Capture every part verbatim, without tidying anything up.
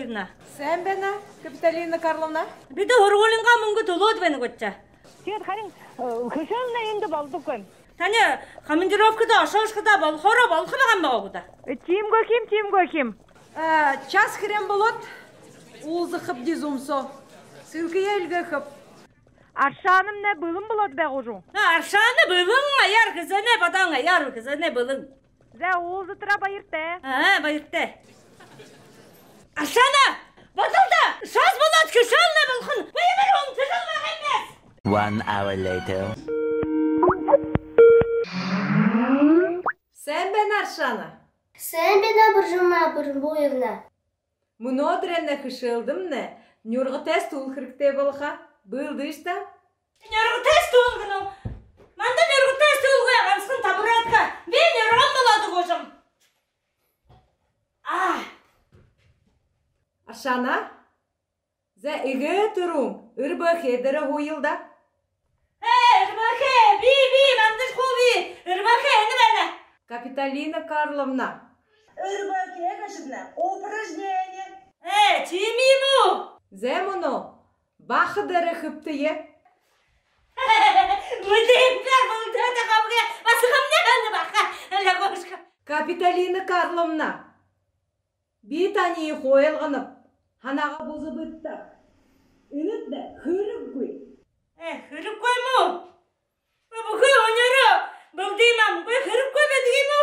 Сайн байна, Капитолина Карловна. Бидэ һургуулиингаа мүнгэ түлөөд байна гүтшэ. Тиигээд харин, э, хэшээлнай эндэ болдоггүй юм. Таниие командировкада ошоошоходоо, болохоороо болохо байгаа юм байгаа гү даа. Э, тиимэ гү хим, тиимэ гү хим. Э, час хирэн болоод, уулзахабди зун соо. Ссылкаяа эльгээхэб. Аршаанамнай бэлэн болоод байгаа гү? А, Аршаана бэлэн, аяар хэзээнэй бодоон, аяар хэзээнэй бэлэн. За, уулзатараа баяртай. Аа, баяртай. Аршаана, бодол даа, час болоод, хэшээлнай болохонь. Баяр, баяр, унтажал байгаа юм бэс. One hour later. Сайн байна, Аршаана. Сайн байна, Буржима Бурбулевна. Мүнөөдэрэй хэшээлдэмнай нюргатайш туулха хэрэгтэй болохо. Бэлдыш даа? Нюргатайш туулха гү? Манда нюргатайш туулха гансахан табуретка. Би нюрган болоод үгөөшэм. Аа. Аршаана. За, эгээ түрүүн РБХ дээрэ һууял даа. Ээ, РБХ, би, би, мандаш хуу би, РБХ энэ байна. Капитолина Карловна. РБХ гээшэбнай упражнение. Ээ, тиимэ юм гү? За, мүнөө баха дээрэ хэбтэе. Мэдээгүй, мүнөө даа хабгы, баһа хамнай байна баха. Лягушка. Капитолина Карловна. Би таниие хойелгоноб. Һанаагаа бузабыт даа. Энэтнай хэрэггүй. Ээ, хэрэггүй юм гү? Бүхы үнеэрээ бэлдыемнай. Бү хэрэггүй байдаг юм гү?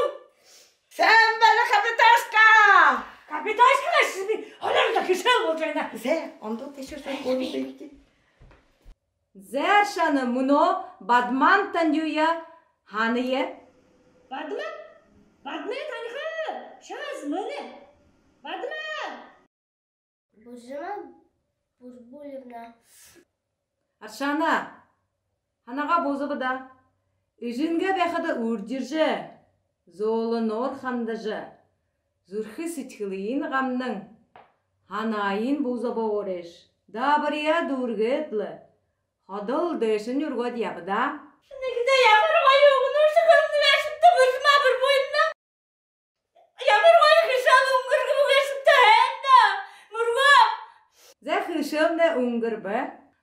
Сайн байна, Капитошка! Капитошка, ши би холондо хэшээл боложо байна. Зэ, ондоо тэшүүр сэн гүн бэлди. Зэ, Аршаана, мүнөө бадмантандюуе һанаял. Бадмант? Бадмант таниха. Час мүнөө. Бадмант. Буржима Бурбулевна. Аршаана, һанаагаа бузаба даа. Эжынгээ байхада үрдижэ, зөөлэнөөр хандажа, зүрхэ сэдьхэлыень гамнан, һанаайень бузабагаарайш. Даабарияа дүүргээд лэ, ходол дээшэнь үргөөд ябая даа. Нэгэдэ ямар гоё үгэнүүдые хэлэнэ гээшэбта, Буржима Бурбулевна. Ямар гоё хэшээл үнгэргэбэ гээшэбта, һайн даа. Мүргөө. Зэ, хэшээлнай үнгэрбэ.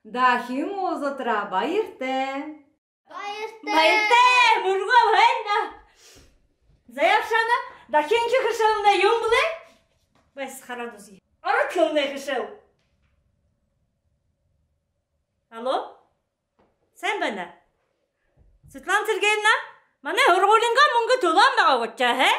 Дахин уулзатараа баяртай. Баяртай. Баяртай, мүргөө, һайн даа. Зэ, Аршаана, дахинхи хэшээлнай юун бэлэй? Бэс, хараад үзэе. Ород хэлэнэй хэшээл. Алло? Сайн байна. Светлана Сергеевна, манай һургуулиингаа мүнгэ түлөөн байгаа гүтшэ, хэ?